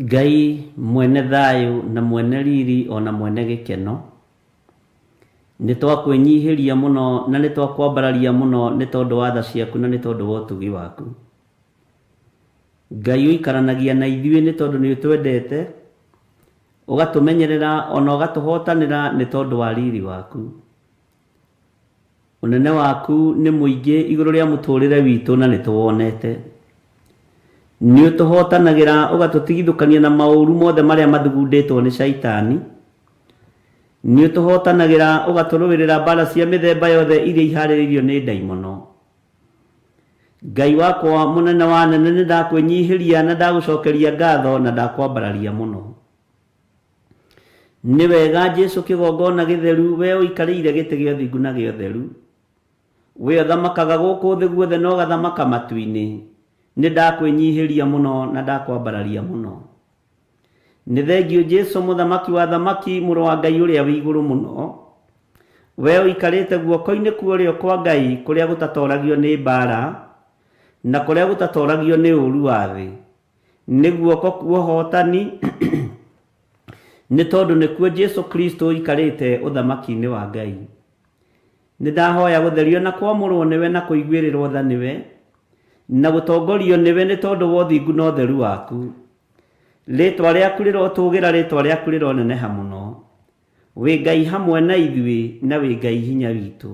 Ngai mwene thayũ na mwene riri ona mwene gĩkeno, nĩ twakwĩnyihĩria mũno na nĩ twakwambararia mũno nĩ tondũ wa tha ciaku na nĩ tondũ wa ũtugi waku. Ngai ũikaranagia na ithuĩ nĩ tondũ nĩ ũtwendete, ũgatũmenyerera ona ũgatũhotanĩra nĩ tondũ wa riri waku. Ũnene waku nĩ mũingĩ igũrũ rĩa mũtũrĩre witũ na nĩ tũwonete. Nĩ ũtũhotanagĩra ũgatũtigithũkania na maũru mothe marĩa mathugundĩtwo nĩ caitani. Nĩ ũtũhotanagĩra ũgatũrũĩrĩra mbara cia mĩthemba yothe iria iharĩrĩirio nĩ ndaimono. Ngai wakwa mũnene wa nene, nĩ ndakwĩnyihĩria na ndagũcokeria ngatho na ndakwambararia mũno. Nĩ wega Jesũ kĩgongona gĩtheru, we ũikarĩire gĩtĩ gĩa ũthingu na gĩa ũtheru. We ũthamakaga gũkũ thĩ guothe na ũgathamaka matu-inĩ. Nĩ ndakwĩnyihĩria mũno na ndakwambararia mũno. Nĩ thengiũ Jesũ mũthamaki wa thamaki, mũrũ wa Ngai ũrĩa wĩ igũrũ mũno. We ũikarĩte guoko-inĩ kwa ũrĩo kwa Ngai kũrĩa gũtatoragio nĩ mbara na kũrĩa gũtatoragio nĩ ũũru wa thĩ. Nĩ guoko kwa ũhotani nĩ tondũ nĩkuo Jesũ Kristo ũikarĩte ũthamaki-inĩ wa Ngai. Nĩ ndahoya gũtherio na kwamũrwo nĩwe na kũiguĩrĩrwo tha nĩwe na gũtongorio nĩwe nĩ tondũ wa ũthingu na ũtheru waku. Rĩtwa rĩaku rĩrotũgĩra, rĩtwa rĩaku rĩroneneha mũno. Wĩ Ngai hamwe na ithuĩ na wĩ Ngai hinya witũ.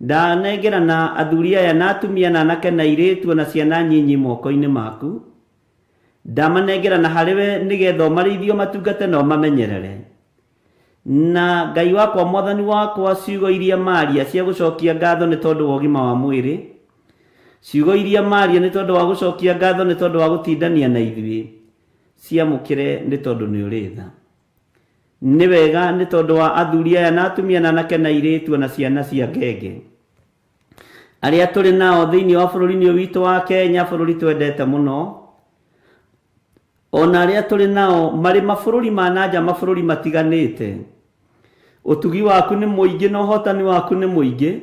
Ndanengerana athuri aya na atumia na anake na airĩtu na ciana nyinyi moko-inĩ maku. Ndamanengerana harĩ we nĩgetha ũmarĩithie, ũmatungate na ũmamenyerere. Na Ngai wakwa, mwathani wakwa, ciugo iria maria cia gũcokia ngatho nĩ tondũ wa ũgima wa mwĩrĩ, ciugo iria maria nĩ tondũ wa gũcokia ngatho nĩ tondũ wa gũtindania na ithuĩ, ciamũkĩre nĩ tondũ nĩ ũrĩ tha. Nĩ wega nĩ tondũ wa athuri aya na atumia na anake na airĩtu na ciana cia ngenge arĩa tũrĩ nao thĩinĩ wa bũrũri-inĩ ũyũ witũ wa Kenya, bũrũri twendete mũno, ona arĩa tũrĩ nao marĩ mabũrũri ma nanja, mabũrũri matiganĩte. Ũtugi waku nĩ mũingĩ na ũhotani waku nĩ mũingĩ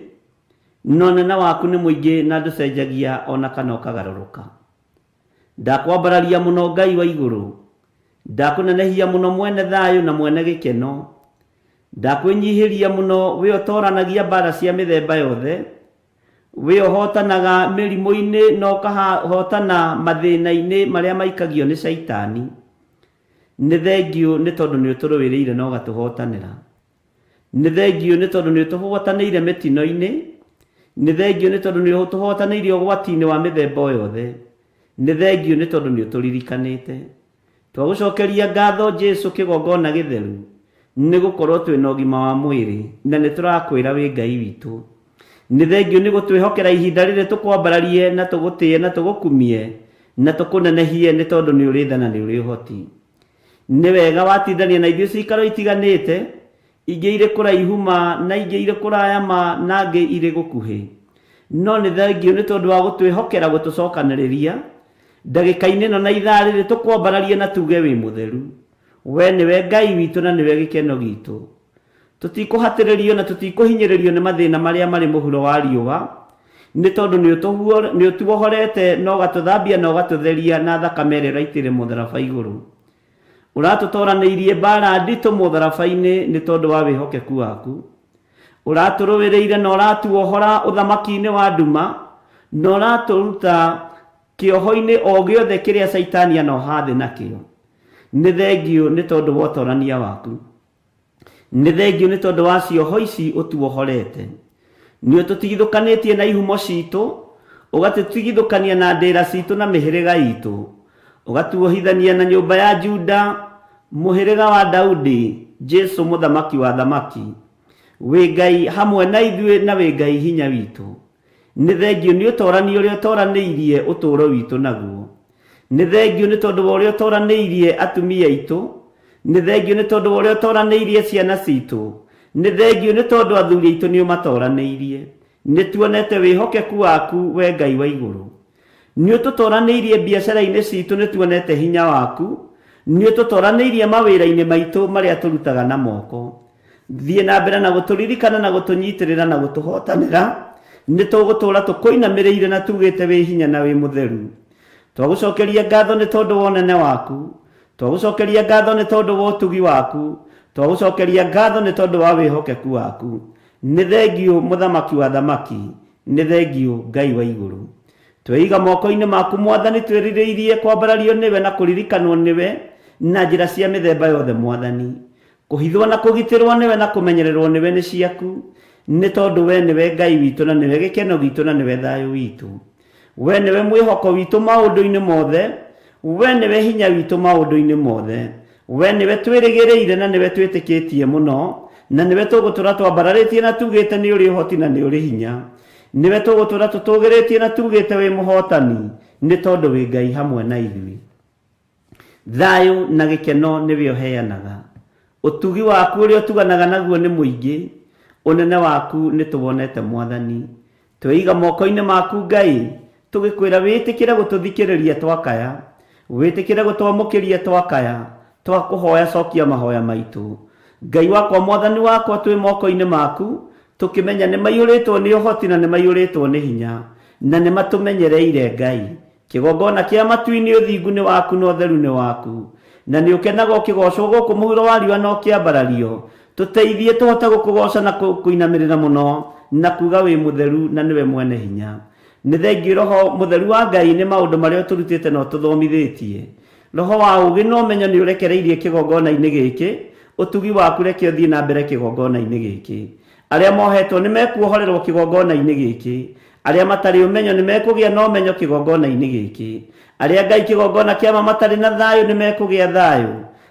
na ũnene waku nĩ mũingĩ na ndũcenjagia ona kana ũkagarũrũka. Ndakwambararia mũno Ngai wa igũrũ, ndakũnenehia mũno mwene thayũ na mwene gĩkeno. Ndakwĩnyihĩria mũno we ũtoranagia mbara cia mĩthemba yothe, we ũhotanaga mĩrimũ-inĩ na ũkahotana mathĩna-inĩ marĩa maikagio nĩ caitani. Nĩ thengiũ nĩ tondũ nĩ ũtũrũĩrĩire na ũgatũhotanĩra. Nĩ thengiũ nĩ tondũ nĩ ũtũhotanĩire mĩtino-inĩ. Nĩ thengiũ nĩ tondũ nĩ ũtũhotanĩire ũgwati-inĩ wa mĩthemba o yothe. Nĩ thengiũ nĩ tondũ nĩ ũtũririkanĩte. Twagũcokeria ngatho Jesũ kĩgongona gĩtheru, nĩ gũkorwo twĩna ũgima wa mwĩrĩ na nĩ tũrakwĩra wĩ Ngai witũ. Nĩ thengiũ nĩ gũtwĩhokera ihinda rĩrĩ tũkwambararie na tũgũtĩe na tũgũkumie na tũkũnenehie nĩ tondũ nĩ ũrĩ tha na nĩ ũrĩ ũhoti. Nĩ wega watindania na ithuĩ cikaro itiganĩte, ingĩ irĩ kũraihu ma na ingĩ irĩ kũraya ma na ingĩ irĩ gũkuhĩ. No nĩ thengiũ nĩ tondũ wa gũtwĩhokera gũtũcokanĩrĩria ndagĩka-inĩ ĩno na ithaa rĩrĩ tũkwambararie na tuge wĩ mũtheru. We nĩwe Ngai witũ na nĩwe gĩkeno gitũ. Tũtikũhatĩrĩrio na tũtikũhinyĩrĩrio nĩ mathĩna marĩa marĩ mũhuro wa riũa, nĩ tondũ nĩ ũtuohorete na ũgatũthambia na ũgatũtheria na thakame ĩrĩa ũraitĩrĩire mũtharaba igũrũ. Ũratũtoranĩirie mbara nditũ mũtharaba-inĩ nĩ tondũ wa wĩhokeku waku. Ũratũrũĩrĩire na ũratuohora ũthamaki-inĩ wa nduma na ũratũruta kĩoho-inĩ o gĩothe kĩrĩa caitani anoha thĩ nakĩo. Nĩ thengiũ nĩ tondũ wa ũtorania waku. Nĩ thengiũ nĩ tondũ wa cioho ici ũtuohorete. Nĩ ũtũtigithũkanĩtie na ihumo citũ, ũgatũtigithũkania na ndĩra citũ na mĩhĩrĩga itũ, ũgatuohithania na nyũmba ya Juda, mũhĩrĩga wa Daudi, Jesũ mũthamaki wa thamaki. Wĩ Ngai hamwe na ithuĩ na wĩ Ngai hinya witũ. Nĩ thengiũ nĩ ũtorani ũrĩa ũtoranĩirie ũtũũro witũ naguo. Nĩ thengiũ nĩ tondũ wa ũrĩa ũtoranĩirie atumia aitũ. Nĩ thengiũ nĩ tondũ wa ũrĩa ũtoranĩirie ciana citũ. Nĩ thengiũ nĩ tondũ athuri aitũ nĩ ũmatoranĩirie. Nĩ tuonete wĩhokeku waku we Ngai wa igũrũ. Nĩ ũtũtoranĩirie biacara-inĩ citũ, nĩ tuonete hinya waku. Nĩ ũtũtoranĩirie mawĩra-inĩ maitũ marĩa tũrutaga na moko. Thiĩ na mbere na gũtũririkana na gũtũnyitĩrĩra na gũtũhotanĩra. Nĩ tũgũtũũra tũkũinamĩrĩire na tugĩte wĩ hinya na wĩ mũtheru. Twagũcokeria ngatho nĩ tondũ wa ũnene waku, twagũcokeria ngatho nĩ tondũ wa ũtugi waku, twagũcokeria ngatho nĩ tondũ wa wĩhokeku waku. Nĩ thengiũ mũthamaki wa thamaki, nĩ thengiũ Ngai wa igũrũ. Tweiga moko-inĩ maku Mwathani, twĩrirĩirie kwambarario nĩwe na kũririkanwo nĩwe na njĩra cia mĩthemba yothe Mwathani. Kũhithwo na kũgitĩrwo nĩwe na kũmenyererwo nĩwe nĩ ciaku, nĩ tondũ we nĩwe Ngai witũ na nĩwe gĩkeno gitũ na nĩwe thayũ witũ. We nĩwe mwĩhoko witũ maũndũ-inĩ mothe, we nĩwe hinya witũ maũndũ-inĩ mothe, we nĩwe twĩrĩgĩrĩire na nĩwe twĩtĩkĩtie mũno, na nĩwe tũgũtũra twambararĩtie na tugĩte nĩ ũrĩ ũhoti na nĩ ũrĩ hinya. Nĩwe tũgũtũra tũtũgĩrĩtie na tugĩte wĩ mũhotani, nĩ tondũ wĩ Ngai hamwe na ithuĩ. Thayũ na gĩkeno nĩwe ũheanaga. Ũtugi waku ũrĩa ũtuganaga naguo nĩ mũingĩ, ũnene waku nĩ tũwonete Mwathani. Tweiga moko-inĩ maku Ngai, tũgĩkwĩra wĩtĩkĩre gũtũthikĩrĩria twakaya, wĩtĩkĩre gũtwamũkĩria twakaya, twakũhoya cokia mahoya maitũ. Ngai wakwa Mwathani wakwa, twĩ moko-inĩ maku, tũkĩmenya nĩ maiyũrĩtwo nĩ ũhoti na nĩ maiyũrĩtwo nĩ hinya, na nĩ matũmenyereire Ngai. Kĩgongona kĩa matu-inĩ ũthingu nĩ waku na ũtheru nĩ waku, na nĩ ũkenaga ũkĩgocwo gũkũ mũhuro wa riũa na ũkĩambarario. Tũteithie tũhote gũkũgoca na kũinamĩrĩra mũno na kuga wĩ mũtheru na nĩwe mwene hinya. Nĩ thengiũ Roho mũtheru wa Ngai nĩ maũndũ marĩa ũtũrutĩte na ũtũthomithĩtie. Roho wa ũũgĩ na ũmenyo nĩ ũrekereirie kĩgongona-inĩ gĩkĩ, ũtugi waku reke ũthiĩ na mbere kĩgongona-inĩ gĩkĩ. Arĩa mohetwo nĩ mekuohorerwo kĩgongona-inĩ gĩkĩ, arĩa matarĩ ũmenyo nĩ mekũgĩa na ũmenyo kĩgongona-inĩ gĩkĩ, arĩa Ngai kĩgongona kĩa ma matarĩ na thayũ nĩ mekũgĩa thayũ,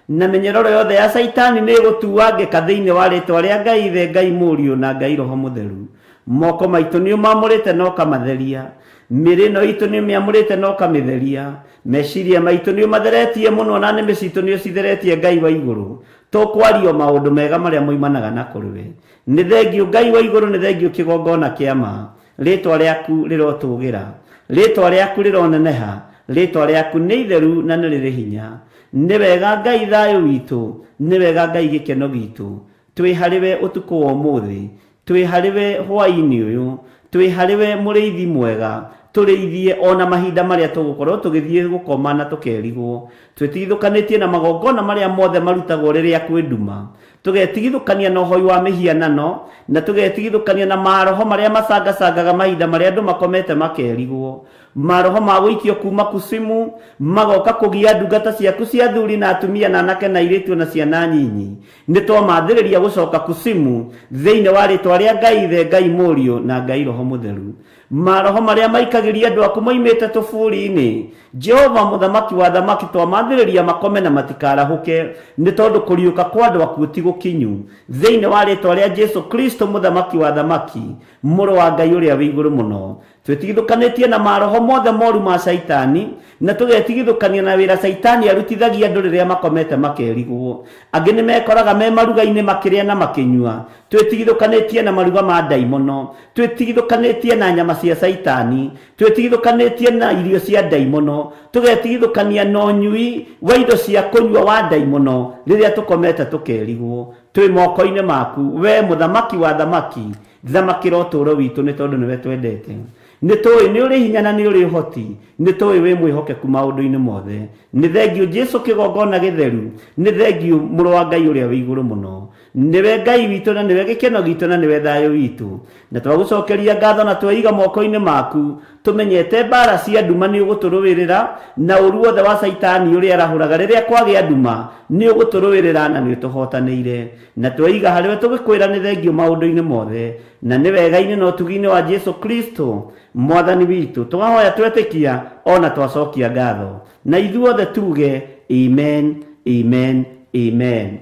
na mĩnyororo yothe ya Caitani nĩ ĩgũtuangĩka thĩinĩ wa rĩtwa rĩa Ngai Ithe, Ngai Mũriũ na Ngai Roho Mũtheru. Moko maitũ nĩ ũmamũrĩte na ũkamatheria, mĩĩrĩ ĩno itũ nĩ ũmĩamũrĩte na ũkamĩtheria, meciria maitũ nĩ ũmatheretie mũno na nĩmĩ citũ nĩ ũcitheretie Ngai wa igũrũ. Tũkwario maũndũ mega marĩa moimanaga na kũrĩ we. Nĩ thengiũ Ngai wa igũrũ, nĩ thengiũ kĩgongona kĩa ma. Rĩtwa rĩaku rĩrotũgĩra, rĩtwa rĩaku rĩroneneha, rĩtwa rĩaku nĩ itheru na nĩ rĩrĩ hinya. Nĩ wega Ngai thayũ witũ, nĩ wega Ngai gĩkeno gitũ. Twĩ harĩ we ũtukũ wa ũmũthĩ, twĩ harĩ we hwaĩ-inĩ ũyũ, twĩ harĩ we mũrĩithi mwega, tũrĩithie ona mahinda marĩa tũgũkorwo tũgĩthiĩ gũkoma na tũkerigwo. Twĩtigithũkanĩtie na magongona marĩa mothe marutagwo rĩrĩa kwĩ nduma, tũgetigithũkania na ũhoi wa mĩhianano, na tũgetigithũkania na maroho marĩa macangacangaga mahinda marĩa andũ makomete makerigwo. Maroho ma gũikio kuma kusimu magoka kũgia ndungata ciaku cia athuri na atumia na anake na airĩtu na ciana nyinyi. Nĩ twamathĩrĩria gũcoka kusimu thĩinĩ wa rĩtwa rĩa Ngai Ithe, Ngai Mũriũ na Ngai Roho Mũtheru. Maroho marĩa maikagĩria andũ aku moimĩte tũburi-inĩ, Jehova mũthamaki wa thamaki, twamathĩrĩria makome na matikarahũke, nĩ tondũ kũriũka kwa andũ akuũ ti gũkinyu. Thĩinĩ wa rĩtwa rĩa Jesu Kristo mũthamaki wa thamaki, mũrũ wa Ngai ũrĩa wĩ igũrũ mũno. Twĩtigithũkanĩtie na maroho mothe moru ma Caitani, na tũgetigithũkania na wĩra Caitani arutithagia andũ rĩrĩa makomete makerigwo. Angĩ nĩ mekoraga me maruga-inĩ makĩrĩa na makĩnyua. Twĩtigithũkanĩtie na maruga ma ndaimono, twĩtigithũkanĩtie na nyama cia Caitani, twĩtigithũkanĩtie na irio cia ndaimono, tũgetigithũkania na ũnyui wa indo cia kũnyua wa ndaimono rĩrĩa tũkomete tũkerigwo. Twĩ moko-inĩ maku, we mũthamaki wa thamaki, thamakĩra ũtũũro witũ nĩ tondũ nĩwe twendete. Nĩ tũĩ nĩ ũrĩ hinya na nĩ ũrĩ ũhoti, nĩ tũĩ wĩ mwĩhokeku maũndũ-inĩ mothe. Nĩ thengiũ Jesu kĩgongona gĩtheru, nĩ thengiũ mũrũ wa Ngai ũrĩa wĩ igũrũ mũno. Nĩwe Ngai witũ na nĩwe gĩkeno gitũ na nĩwe thayũ witũ. Na twagũcokeria ngatho na tweiga moko-inĩ maku, tũmenyete mbara cia nduma nĩ ũgũtũrũĩrĩra, na ũru wothe wa Caitani ũrĩa arahũraga rĩrĩa kwagĩa nduma nĩ ũgũtũrũĩrĩra na nĩ ũtũhotanĩire. Na tweiga harĩwe tũgĩkwĩra nĩ thengiũ maũndũ-inĩ mothe, na nĩ wega-inĩ na ũtugi-inĩ wa Jesu Kristo Mwathani witũ. Twahoya twetĩkia ona twacokia ngatho, na ithuothe tuge amen, amen, amen.